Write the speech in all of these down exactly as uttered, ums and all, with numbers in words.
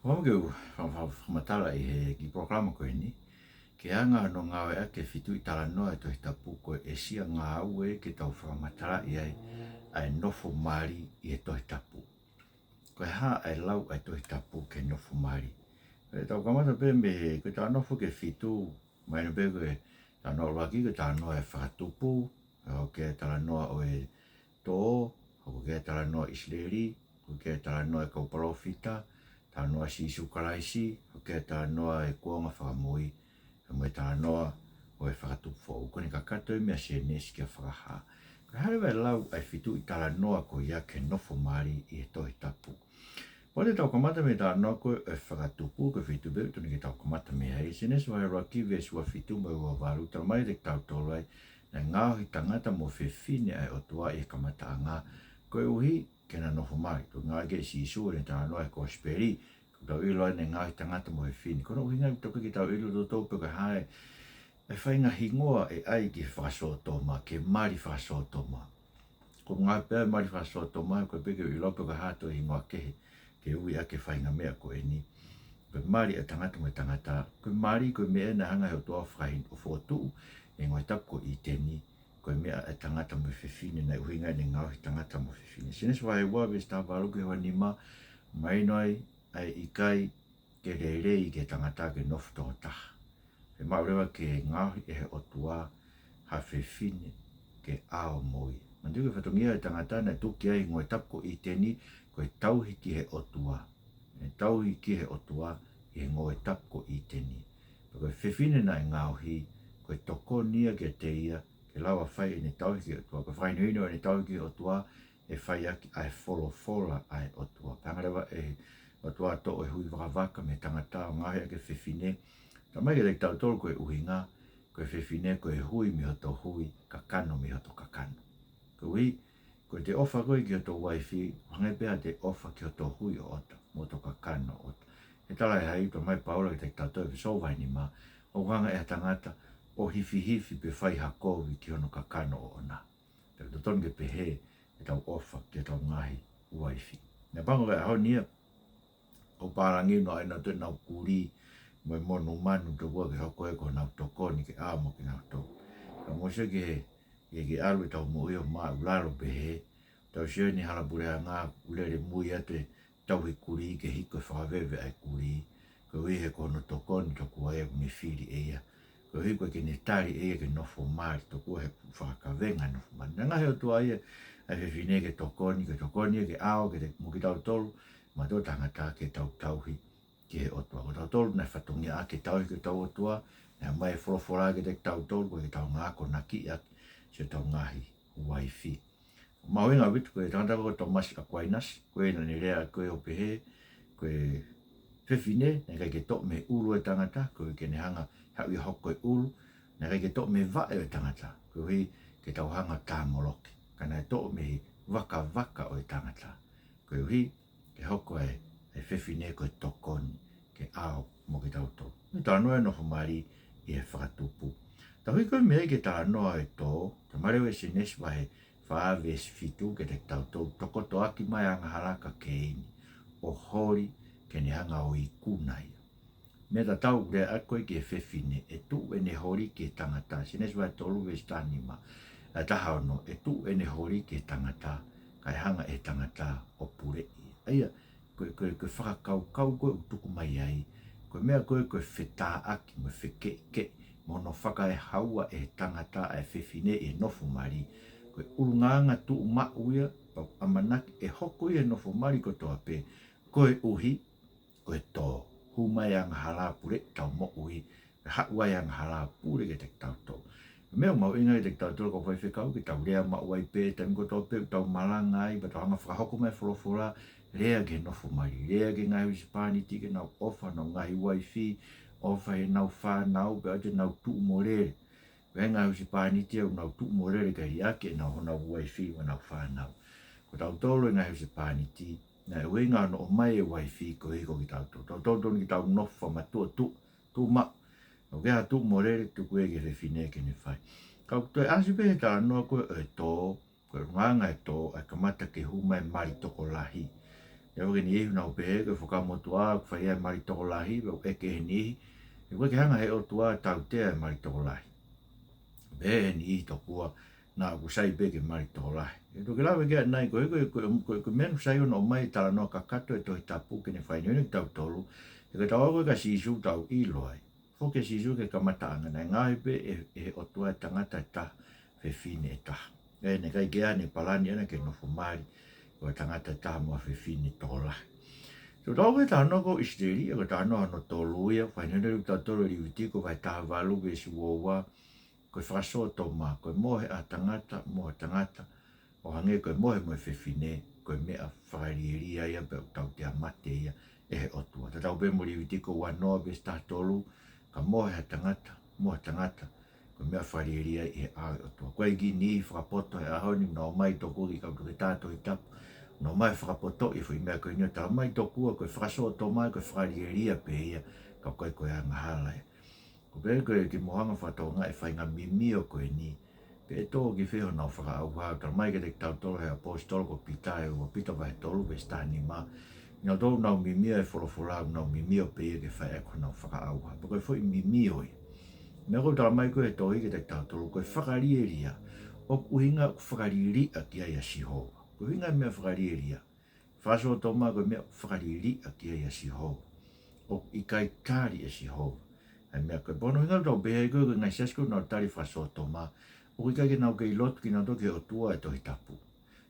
ʻOku ou fie fakamatalaʻi he kiʻi polokalama ko eni, ke anga hono ngāueʻaki e fituʻi talanoa ʻo e Tohi Tapu, ko e ʻēsia ngāue ke tau fakamatalaʻi ai ʻa e nofo mali ʻi he Tohi Tapu. Ko e hā ʻa e lau ʻa e Tohi Tapu ki he nofo mali? ʻE, tau kamata pē mei he, ko e talanoa foki ʻe fitu, mahino pē ko e talanoa ʻuluaki, ko e talanoa ʻo e Fakatupu, ʻo hoko ʻa e talanoa ʻo e tō, hoko ʻa e talanoa ʻo ʻIsileli, hoko ʻa e talanoa ʻo e kau palōfita, talanoa ʻo Sīsū Kalaisi, hoko ʻa e talanoa ʻo e kuonga fakamui, pea mo e talanoa ʻo e Fakatupu Foʻou. Ko eni kakato ia mei a Sēnesi kia Fakahā. Ko e hā leva e lau ʻa e fituʻi talanoa ko ia ki he nofo mali ʻi he Tohi Tapu? Pea te tau kamata mei he talanoa ko ē ʻo e Fakatupu, ko e fitu pē ʻoku totonu ke tau kamata mei ai. Sēnesi vahe ʻuluaki veesi ua fitu mo e ua valu, talamai kiate kitautolu ai, naʻe ngaohi tangata mo fefine ʻa e ʻOtua ʻi he kamataʻanga, koeʻuhi ke na nofo mali. Toki ngāueʻaki ʻe Sīsū ʻene talanoa he Kosipeli, ʻoku tau ʻilo ai naʻe ngaohi tangata mo fefine. Ko hono ʻuhinga ia ʻoku totonu ke tau ʻilo ʻe tautolu pe ko e hā e faʻahinga hingoa ʻe ʻai ki he fakasōtoma, ki he mali fakasōtoma. Ko e ngaahi pē mali fakasōtoma, ʻoku ʻikai pē ke u ʻilo pe ko e hā ha toe hingoa kehe ke ui ʻaki e faʻahinga meʻa ko eni. Ko e mali ʻa e tangata mo e tangata, ko e mali ko e meʻa naʻe hanga ʻe he ʻOtua ʻo fakahin-, ʻo fokotuʻu ʻi he Ngaahi Tapu ko ʻĪteni, ko e meʻa ʻa e tangata mo e fefine, naʻe ʻuhinga ʻene ngaohi tangata mo fefine. Sēnesi vahe ua veesi taha valu ki he ua nima, mahino ai ʻa e ʻikai ke lelei ki he tangata ke nofo toko taha. Fiemaʻu leva ke ngaohi ʻe he ʻOtua ha fefine ke ʻao mo ia. Manatuʻi ko e fatongia ʻo e tangata naʻe tuku ki ai ʻi he Ngaahi Tapu ko ʻĪteni, ko e tauhi ki he ʻOtua. ʻE tauhi ki he ʻOtua ʻi he Ngaahi Tapu ko ʻĪteni. Pea ko e fefine naʻe ngaohi, ko e tokoni ia kiate ia, ke lava fai ʻene tauhi ki he ʻOtua. Ko e fakahinohino ʻo ʻene tauhi ki he ʻOtua, ʻe fai ʻaki ʻa e folofola ʻa e ʻOtua. Pea hanga leva ʻe he ʻOtua ʻo toʻo e hui vakavaka mei he tangata ʻo ngaohi ʻaki e fefine. Talamai kiate kitautolu ko e ʻuhinga, ko e fefine ko e hui mei hoto hui, kakano mei hoto kakano. Koeʻuhi, ko ʻete ʻofa ko ē ki hoto uaifi, hangē pē ha ʻete ʻofa ki hoto hui ʻoʻota, mo hoto kakano ʻoʻota. He talaʻehai, talamai ʻe Paula kiate kitautolu ʻi ʻEfesō vahe nima, ʻoku hanga ʻe ha tangata ʻo hifihifi pe fai ha kovi ki hono kakano ʻoʻona. Pea ʻoku totonu ke pehē ʻetau ʻofa ki hotau ngaahi uaifi. Naʻe pango ki he ʻaho ni ia, ʻo pālangi noa ʻenau toe ʻenau kulī mo e monumanu tokua ke hoko ia ko honau tokoni ke ʻao mo kinautolu. Ka mou sio ki he, ki he ʻalu ʻetau moʻui ʻo māʻulalo pehē, tau sio ʻi he hala puleʻanga ʻoku lele mui atu e tauhi kulī ke hiko e fakaveve ʻa e kulī, koeʻuhi he ko hono tokoni tokua ia ʻoku ne fili ʻe ia. Koeʻuhi ʻoku ʻikai ke ne tali ʻe ia ke nofo mali, tokua he fakakavenga nofo mali. Naʻe ngaohi ʻe he ʻOtua ia ʻa e fefine ke tokoni, ke tokoni ia ke ʻao, ke te, mo kitautolu, mo e tangata ke tau tauhi ki he ʻOtua. Ko tautolu naʻe fatongia ʻaki e tauhi ki hotau ʻOtua, naʻe ʻomai e folofola kiate kitautolu, ko ʻetau ngāue ko e akonaki ʻaki siʻotau ngaahi uaifi. Mahuʻinga ʻaupito ko e tangata ko Thomas Aquinas, ko ʻene lea ko ē ʻo pehē, ko e fefine, naʻe ʻikai ke toʻo mei he ʻulu ʻo e tangata, koeʻuhi ke ne hanga haʻu ia ʻo hoko ko e ʻulu, naʻe ʻikai ke toʻo mei he vaʻe ʻo e tangata, koeʻuhi ke tau hanga ʻo tāmoloki, ka naʻe toʻo mei he vakavaka ʻo e tangata, koeʻuhi ke hoko e, e fefine ko e tokoni, ke ʻao mo kitautolu. Mei he talanoa ʻo e nofo mali ʻi he Fakatupu. Tau hiki ko ē mei ai ki he talanoa ʻo e tō, talamai leva ʻe Sēnesi vahe fā veesi fitu kiate kitautolu, tokoto ʻaki mai ʻa e angahala kia Keini, ʻo holi ke ne hanga ʻo ikuna ia. Meʻa tatau leva ko ē ki he fefine, ʻe tuʻu ʻene holi ki he tangata, Sēnesi vahe tolu veesi taha nima, ʻa e taha ono, ʻe tuʻu ʻene holi ki he tangata, kae hanga ʻe he tangata ʻo puleʻi ia. ʻA ia, ko e, ko e, ko e fakakaukau ko ē ʻoku tuku mai ai, ko e meʻa ko ē ko e fetāʻaki mo e fekeʻikeʻi, mo hono fakaehaua ʻe he tangata ʻa e fefine ʻi he nofo mali, ko e ʻulungaanga tuʻumaʻu ia, pea ʻamanaki ʻe hoko ia he nofo mali kotoa pē, koeʻuhi ko e tō, hū mai e angahala puleʻi ʻetau moʻui, pea haʻu ai e angahala pule kiate kitautolu. Meʻa mahuʻinga kiate kitautolu kau faifekau, ke tau lea maʻu ai pē, taimi kotoa pē ʻoku tau malanga ai, pea tau hanga ʻo fakahoko mai e folofola, lea ki he nofo mali, lea ki he ngaahi husepāniti ke nau ʻofa honau ngaahi uaifi, ʻofa heʻenau fānau, pea ʻoua te nau tuʻu mo lele. Pea ʻi ai e ngaahi husepāniti ʻoku nau tuʻu mo lele kae liʻaki ʻenau, honau uaifi mo ʻenau fānau. Ko tautolu e ngaahi husepāniti, naʻe ʻuhinga hono ʻomai e uaifi koeʻuhi ko kitautolu. Tautolu totonu ke tau nofo matuʻotuʻa, tuʻumaʻu. ʻOku ʻikai ha tuʻu mo lele, tuku ia ki he fefine ke ne fai. Ka ʻoku toe ʻasi pē he talanoa ko ē ʻo e tō, ko e ʻulungaanga e tō, ʻa e kamata ke hū mai e mali tokolahi. ʻE ʻikai ke niʻihi ʻoku nau pehē ko e Fuakava Motuʻa ʻoku fai ai e mali tokolahi, pea ʻoku ʻeke ʻe he niʻihi, ʻe ʻikai ke hanga ʻe he ʻOtua ʻo tautea e mali tokolahi. Pehē ʻe he niʻihi tokua naʻa ʻoku sai pē ke mali tokolahi. ʻE toki lave ki ai ʻanenai, ko e, ko e, ko e, ko e, ko e meʻa ʻoku sai hono ʻomai e talanoa kakato ʻo e Tohi Tapu ke ne fakahinohino kitautolu, he ko e tau ako kia Sīsū tau ʻilo ai. Foki ʻa Sīsū ki he kamataʻanga, naʻe ngaohi pē ʻe, ʻe he ʻOtua e tangata ʻe taha, fefine ʻe taha. ʻE, naʻe ʻikai ke ʻi ai haʻane palani ʻana ke nofo mali ko e tangata ʻe taha mo ha fefine tokolahi. So, tau ako e talanoa ko ʻIsileli, ʻa ia ko e talanoa hono tolu ia, fakahinohino kiate kitautolu ʻe Levitiko vahe taha valu veesi ua ua, ko e fakasōtoma, ko e mohe ʻa ha tangata mo ha tangata, ʻo hangē ko e mohe mo e fefine, ko e meʻa fakalielia ia pea ʻoku tautea mate ia ʻe he ʻOtua. Tatau pē mo Levitiko ua noa veesi taha tolu, ka mohe ha tangata mo ha tangata, ko e meʻa fakalielia ʻi he ʻao ʻo e ʻOtua. Ko e kiʻi niʻihi fakapoto he ʻaho ni ʻoku nau ʻomai tokua ki he kau toketā Tohi Tapu, ʻoku nau ʻomai fakapotoʻi e foʻi meʻa ko eni ʻo talamai tokua ko e fakasōtoma ko e fakalielia pē ia, ka ʻoku ʻikai ko e angahala ia. Ko e pehē ko e kiʻi mou hanga ʻo fakatokangaʻi e faʻahinga mimio ko eni, pe ʻe tō ki fē honau fakaʻauha. Talamai kiate kitautolu ʻe he ʻaposetolo ko Pita ʻi he ua Pita vahe tolu veesi taha nima, naʻa nau mimio e folofola, nau mimio pē ia ke fai ʻaki honau fakaʻauha. Pea ko e foʻi mimio ia. Meʻa ʻoku talamai ko ē ʻe he tohi kiate kitautolu, ko e fakalielia ʻoku ʻuhinga ʻoku fakaliliʻa ki ai ʻa Sihova. Ko e ʻuhinga e meʻa fakalielia, fakasōtoma ko e meʻa fakaliliʻa ki ai ʻa Sihova. ʻOku ʻikai tali ʻe Sihova ʻa e meʻa ko ē. Pea ko hono ʻuhinga ʻoku tau pehē ai ko ē ko e ngaahi siasi ko ē ʻoku nau tali fakasōtoma, ʻoku ʻikai ke nau kei lotu kinautolu ki he ʻOtua ʻo e Tohi Tapu.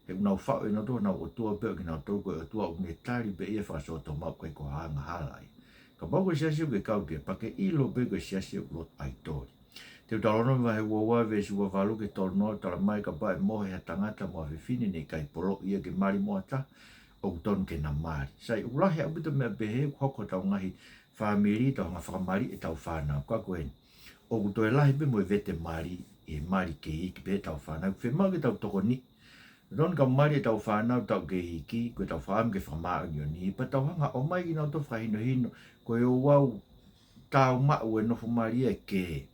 He ʻoku nau faʻu ʻe nautolu honau ʻotua pē ʻo kinautolu ko e ʻotua ʻoku ne tali pē ia e fakasōtoma, ʻoku ʻikai ko ha angahala ia. Kapau ko e siasi ʻoku ke kau ki ai, pea ke ʻilo pē ko e siasi ʻoku lotu ʻaitoli. Teutalōnome vahe ua ua veesi ua valu ki he tolu noa, talamai kapau ʻe mohe ha tangata mo ha fefine naʻe ʻikai poloʻi ia ke mali mo ha taha, ʻoku tonu ke na mali. Sai, ʻoku lahi ʻaupito e meʻa pehē ʻoku hoko ʻi hotau ngaahi fāmili, tau hanga ʻo fakamaliʻi ʻetau fānau. Ka ko eni, ʻoku toe lahi pē mo e vete mali ʻi he mali kei iiki pē ʻetau fānau. Fiemaʻu ke tau tokoniʻi. Tonu ka mali ʻetau fānau taʻu kei iiki, ko ʻetau fakaʻamu ke fakamāʻoniʻoniʻi, pea tau hanga ʻo ʻomai kinautolu fakahinohino, ko e ouau tāumaʻu e nofo mali ʻa e kē.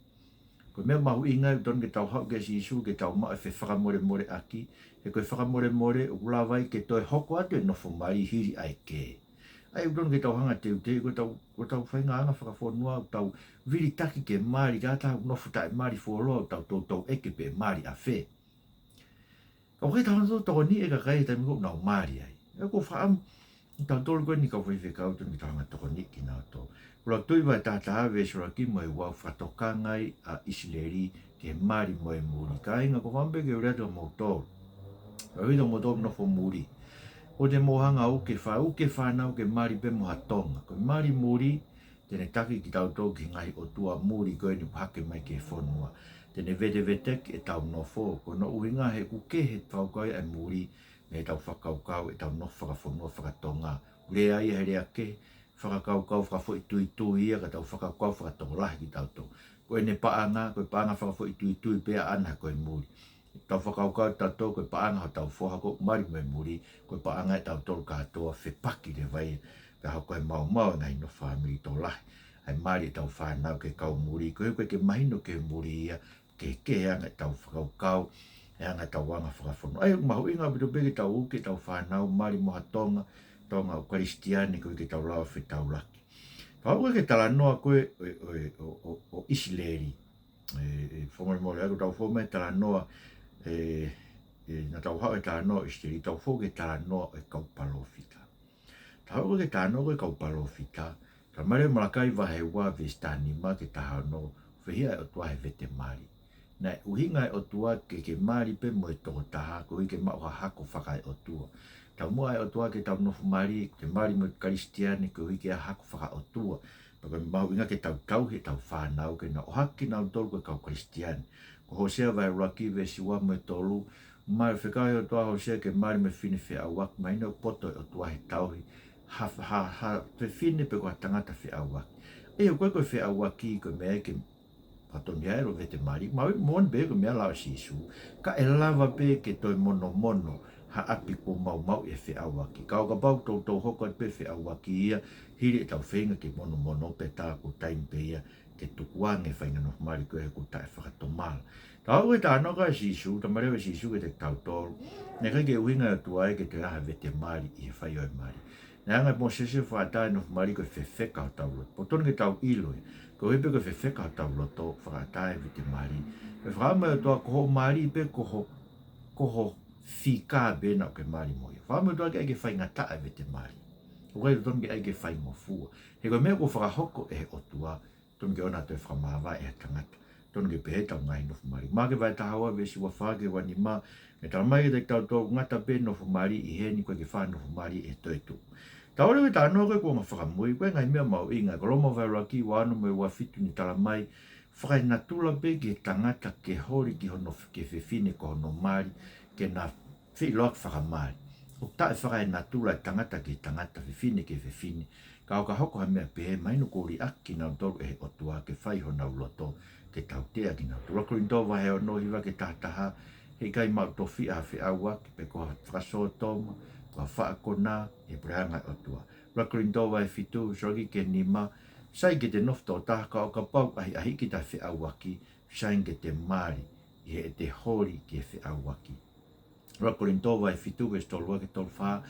Ko e meʻa mahuʻinga ʻoku tonu ke tau haʻu kia Sīsū ke tau maʻu e fefakamolemoleʻaki, he ko e fakamolemole ʻoku lava ai ke toe hoko atu e nofo mali hili ʻa e kē. ʻA ia ʻoku tonu ke tau hanga ʻo teuteu, ko ʻetau, ko ʻetau faʻahinga anga fakafonua, ʻoku tau vilitaki ke mali, ka tau nofo taʻemali fuoloa, ʻoku tau toutou ʻeke pe ʻe mali ʻa fē. Ka ʻoku ʻikai ke tau hanga ʻo tokoniʻi e kakai he taimi ko ē ʻoku nau mali ai. ʻA ia ko e fakaʻamu ʻa kitautolu ko eni kau faifekau, tonu ke tau hanga ʻo tokoniʻi kinautolu. Ko e Lotui vahe taha taha veesi ʻuluaki mo e ua, fakatokanga ai ʻa ʻIsileli ki he mali mo e muli. Kāinga, ʻoku ou fakaʻamu pē ke u lea atu kiate kimoutolu, ʻa ia ʻoku mou nofo muli, ʻoua te mou hanga ʻo uke fā-, uke fānau ke mali pē mo ha tonga. Ko e mali muli, te ne taki kitautolu ki he ngaahi ʻotua muli ko eni ʻoku hake mai ki he fonua. Te ne veteveteki ʻetau nofo. Ko hono ʻuhinga he ʻoku kehe e fakakaukau ia ʻa e muli mei heʻetau fakakaukau ʻetau nofo fakafonua fakatonga. Lea ia he lea kehe, fakakaukau fakafoʻituitui ia, ka tau fakakaukau fakatokolahi kitautolu. Ko ʻene paʻanga, ko e paʻanga fakafoʻituitui pē ʻaʻana ko e muli. Tau fakakaukau tautolu ko e paʻanga hotau foha ʻoku mali mo e muli, ko e paʻanga ʻetautolu kātoa, fepaki leva ia. Pea hoko e maumau e ngaahi nofo fāmili tokolahi, ʻa e mali ʻetau fānau ki he kau muli, koeʻuhi ʻoku ʻikai ke mahino ki he muli ia, kehekehe e anga ʻetau fakakaukau, e anga ʻetau anga fakafonua. ʻA ia ʻoku mahuʻinga ʻaupito pē ke tau uke ʻetau fānau mali mo ha tonga, tonga ʻoku Kalisitiane koeʻuhi ke tau lava ʻo fetaulaki. Tau ako e talanoa ko ē ʻo e, ʻo e, ʻo, ʻo, ʻo ʻIsileli. ʻE, ʻe, fakamolemole, ʻa ia ko ʻetau fou mai e talanoa, ʻe, ʻe, naʻa tau haʻu he talanoa ʻo ʻIsileli, tau fou ki he talanoa ʻo e kau palōfita. Tau haʻu ki he talanoa ko ē e kau palōfita, talamai ʻe Malakai vahe ua veesi taha nima ki he taha ono, fehiʻa e ʻOtua he vete mali. Naʻe ʻuhinga e ʻOtua ke, ke mali pē mo e tokotaha, koeʻuhi ke maʻu ha hako fakaeʻotua. Taumuʻa e ʻOtua ke tau nofo mali, ke mali mo e Kalisitiane, koeʻuhi ke ʻi ai ha hako fakaʻotua. Pea ko e mahuʻinga ke tau tauhi ʻetau fānau ke nau ʻohake kinautolu ko e kau Kalisitiane. Ko Hōsea vahe ʻuluaki veesi ua mo e tolu, mali, fekau ʻe he ʻOtua ʻa Hōsea ke mali mo e fefine feʻauaki, mahino ʻoku poto e ʻOtua he tauhi ha, ha, ha fefine pe ko ha tangata feʻauaki. ʻA ia ʻoku ʻikai ko e feʻauaki ko e meʻa ia ke fakatonu ai e vete mali. Mahino moʻoni pē ko e meʻa lava ʻa Sīsū, ka ʻe lava pē ke toe monomono ha ʻapi kuo maumauʻi e feʻauaki. Ka ʻo kapau ʻoku toutou hoko atu pē feʻauaki ia, hili ʻetau feinga ke monomono pē, tā ko e taimi pē ia ke tukuange e faʻahinga nofo mali ko ē he ʻoku taʻefakatomala. Tau ʻai e talanoa ko ē ʻa Sīsū, talamai leva ʻe Sīsū kiate kitautolu, naʻe ʻikai ke ʻuhinga e ʻOtua ia ke toe ʻi ai ha vete mali ʻi he fai ʻo e mali. Naʻe hanga ʻe Mōsese ʻo fakaʻatā e nofo mali ko e fefeka hotau loto. Pea totonu ke tau ʻilo ia, koeʻuhi pē ko e fefeka hotau loto, fakaʻatā e vete mali. Pea fakaʻamu e ʻOtua ko hoʻo mali pē ko ho, ko ho fika pē naʻa ke mali mo ia. Fakaʻamu e ʻOtua ke ʻai ke faingataʻa e vete mali. ʻOku ʻikai totonu ke ʻai ke faingofua. He ko e meʻa kuo fakahoko ʻe he ʻOtua, totonu ke ʻoua naʻa toe fakamāvae ʻe ha tangata. Totonu ke pehē ʻetau ngaahi nofo mali. Maʻake vahe taha ua veesi ua fā ki he ua nima, ʻoku talamai kiate kitautolu ʻoku ngata pē nofo mali ʻi heni, ʻoku ʻikai ke fai ha nofo mali ʻi he toetuʻu. Tau ʻai leva e talanoa ko ē ʻo e kuonga fakamui, ko e ngaahi meʻa mahuʻinga, ko Loma vahe ʻuluaki ua ono mo e ua fitu naʻe talamai, fakaenatula pē ki he tangata ke holi ki hono f-, ki he fefine ko hono mali, ke na feʻiloaki fakamali. ʻOku taʻefakaenatula e tangata ki he tangata, fefine ki he fefine. Ka ʻo ka hoko ha meʻa pehē, mahino kuo liʻaki kinautolu ʻe he ʻOtua ke fai honau loto, ke tautea kinautolu. ʻUluaki Kolinitō vahe ono hiva ki he taha taha, heʻikai maʻu tofiʻa ha feʻauaki, pe ko ha fakasōtoma, ko ha faʻa konā, ʻi he puleʻanga ʻo e ʻOtua. ʻUluaki Kolinitō vahe fitu, sio ki he nima, sai ke te nofo toko taha, ka ʻo kapau ʻe ʻahiʻahiʻi kita ʻe he feʻauaki, sai ke te mali, ʻi heʻete holi ki he feʻauaki. ʻUluaki Kolinitō vahe fitu veesi tolu ua ki he tolu fā,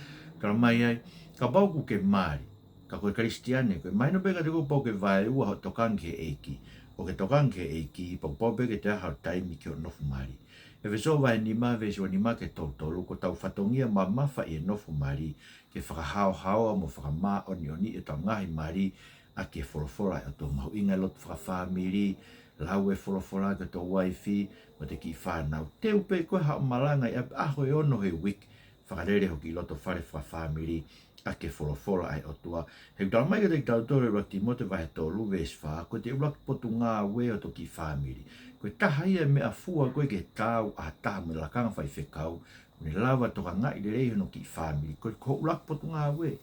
talamai ai, kapau ʻoku ke mali, ka ko e Kalisitiane koe, mahino pē kiate koe kuo pau ke vaeua hoʻo tokanga ki he ʻEiki. ʻO ke tokanga ki he ʻEiki, pea kuo pau pē ke toe ʻi ai haʻo taimi ki hoʻo nofo mali. ʻEfesō vahe nima veesi ua nima ki he tolu tolu, ko hotau fatongia mamafa ʻi he nofo mali, ke fakahaohaoa mo fakamāʻoniʻoniʻi ʻetau ngaahi mali, ʻaki e folofola ʻa e ʻOtua. Mahuʻinga e lotu fakafāmili, lau e folofola ki hoto uaifi mo hoto kiʻi fānau. Teu pē koe haʻo malanga ʻi he ʻaho ʻe ono he uike, fakalele ho kiʻi loto fale fakafāmili ʻaki e folofola ʻa e ʻOtua. He ʻoku talamai kiate kitautolu ʻe ʻUluaki Tīmote vahe tolu veesi fā, ko ʻete ʻuluaki potungāue hoto kiʻi fāmili. Ko e taha ia e meʻafua ko ē ke taau ʻa ha taha mo e lakanga faifekau, ʻoku ne lava tokangaʻi lelei hono kiʻi fāmili. Ko e, ko e ʻuluaki potungāue.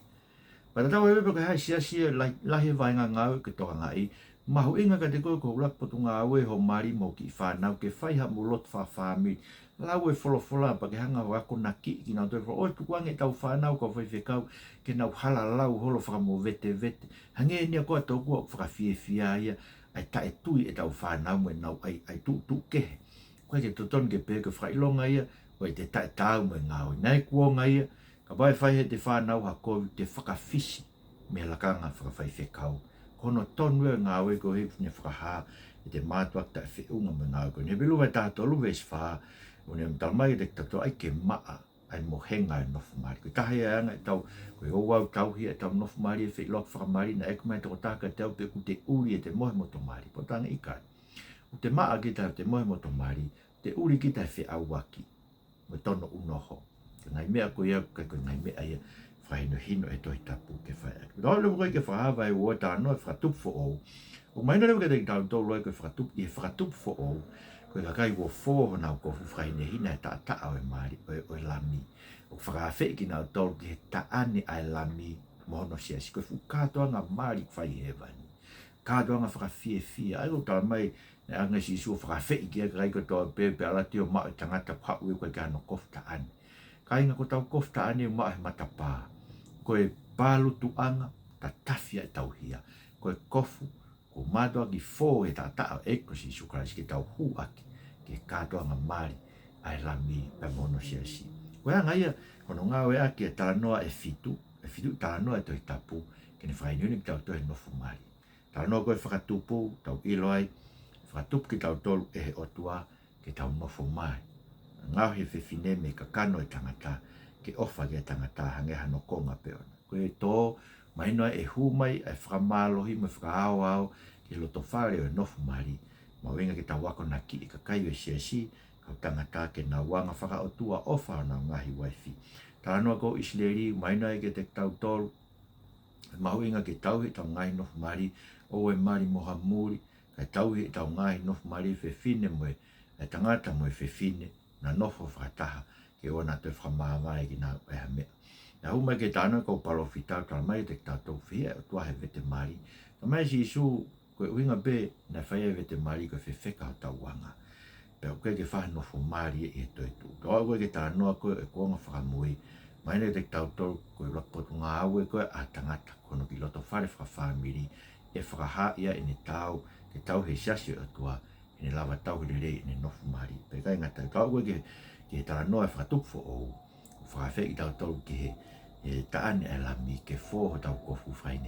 Pea tatau ai pē pe ko e hā e siasi ʻe lahi, lahi e vaʻinga ngāue ke tokangaʻi, mahuʻinga kiate koe ko e ʻuluaki potungāue hoʻo mali mo e kiʻi fānau ke fai haʻamou lotu fakafāmili. Lau e folofola pea ke hanga ʻo akonakiʻi kinautolu. ʻOua ʻe tukuange ʻetau fānau kau faifekau ke nau hala lau holo fakamovetevete. Hangē ni ʻa koe ʻa tokua ʻoku fakafiefia ia ʻa e taʻetui ʻetau fānau mo ʻenau ʻai, ʻai tuʻutuʻu kehe. ʻOku ʻikai ke totonu ke pehē ko e fakaʻilonga ia ʻo ʻete taʻetaau mo e ngāue. Naʻe kuonga ia, kapau ʻe fai ʻe heʻete fānau ha kovi, te fakafisi mei he lakanga fakafaifekau. Ko hono tonu e ngāue ko ē ʻoku ne fakahā ʻete mātuʻaki taʻefeʻunga mo e ngāue ko ē. Hepelū vahe taha tolu veesi fā, ʻoku ne talamai kiate kitautolu ʻai ke maʻa ʻa e mohenga e nofo mali. Ko e taha ia e anga ʻetau, ko e ouau tauhi ʻetau nofo mali ʻe feʻiloaki fakamali, naʻe ʻeke mai e tokotaha kiate au pe ʻoku te ʻuli ʻete mohe mo hoto mali. Pea u talaange ʻikai. ʻOku te maʻa kita ʻete mohe mo hoto mali, te ʻuli kita he feʻauaki mo e tono ʻunoho. Ko e ngaahi meʻa ko ia, ʻikai ko e ngaahi meʻa ia fakahinohino ʻe he Tohi Tapu ke fai ʻaki. Tau leva ko ē ki he Fakahā vahe ua, talanoa e fakatupu foʻou. ʻOku mahino leva kiate kitautolu ai ko e fakatupu, ʻi he fakatupu foʻou, ko e kakai kuo fō honau kofu, fakahinehina he taʻataʻa ʻo e mali, ʻo e, ʻo e Lami. ʻOku fakaafeʻi kinautolu ki he taʻane ʻa e Lami mo hono siasi. Ko e fuʻu kātoanga mali ʻoku fai ʻi hēvani. Kātoanga fakafiefia. ʻA ia ʻoku talamai, naʻe hanga ʻe Sīsū ʻo fakaafeʻi ki he kakai kotoa pē, pea ʻalu atu ʻo maʻu e tangata ʻoku haʻu ia ʻoku ʻikai ke ʻi ai hano kofu taʻane. Kāinga, ko hotau kofu taʻane ʻoku maʻu he matapā. Ko e pālutuʻanga, tatafi ʻa ʻetau hia. Ko e kofu kuo mātuʻaki fō ʻi he taʻataʻa ʻo e ʻEiki ko Sīsū Kalaisi ke tau hū ʻaki ki he kātoanga mali ʻa e Lami pea mo hono siasi. Ko e anga ia hono ngāueʻaki e talanoa ʻe fitu, ʻe fitu talanoa ʻi he Tohi Tapu, ke ne fakahinohino kitautolu he nofo mali. Talanoa ko ē fakatupu, tau ʻilo ai, fakatupu kitautolu ʻe he ʻOtua ke tau nofo mali. Ngaohi e fefine mei he kakano ʻo e tangata, ke ʻofa ki he tangata hangē hano konga pē ʻoʻona. Ko e tō, mahino ai ʻe hū mai ʻa e fakamālohi mo e fakahaohaoa ki he loto fale ʻo e nofo mali. Mahuʻinga ke tau akonakiʻi e kakai ʻo e siasi, kau tangata ke nau anga fakaʻotua, ʻofa honau ngaahi uaifi. Talanoa ko ʻIsileli, mahino ai kiate kitautolu, mahuʻinga ke tauhi ʻetau ngaahi nofo mali, ʻoua ʻe mali mo ha muli, kae tauhi ʻetau ngaahi nofo mali fefine mo e, e tangata mo e fefine, na nofo fakataha, ke ʻoua naʻa toe fakamāvae kinaua ʻe ha meʻa. Naʻe hū mai ki he talanoa kau palōfita, talamai kiate kitautolu ʻoku fehiʻa e ʻOtua he vete mali. Talamai ʻe Sīsū, ko e ʻuhinga pē naʻe fai ai e vete mali ko e fefeka hotau anga. Pea ʻoku ʻikai ke fai ha nofo mali ʻi he toetuʻu. Tau ʻai ko ē ki he talanoa ko ē ʻo e kuonga fakamui, mahino kiate kitautolu ko e ʻuluaki potungāue ko ē ʻa e tangata, ko hono kiʻi loto fale fakafāmili, ʻe fakahā ia ʻene taau ke tauhi e siasi ʻo e ʻOtua, ʻene lava tauhi lelei ʻene nofo mali. Pea ʻikai ngata ai, tau ʻoku ʻi ai ke, ke talanoa e fakatupu foʻou, ʻoku fakaafeʻi kitautolu ki he, he taʻane ʻa e Lami ke fō hotau kofu fai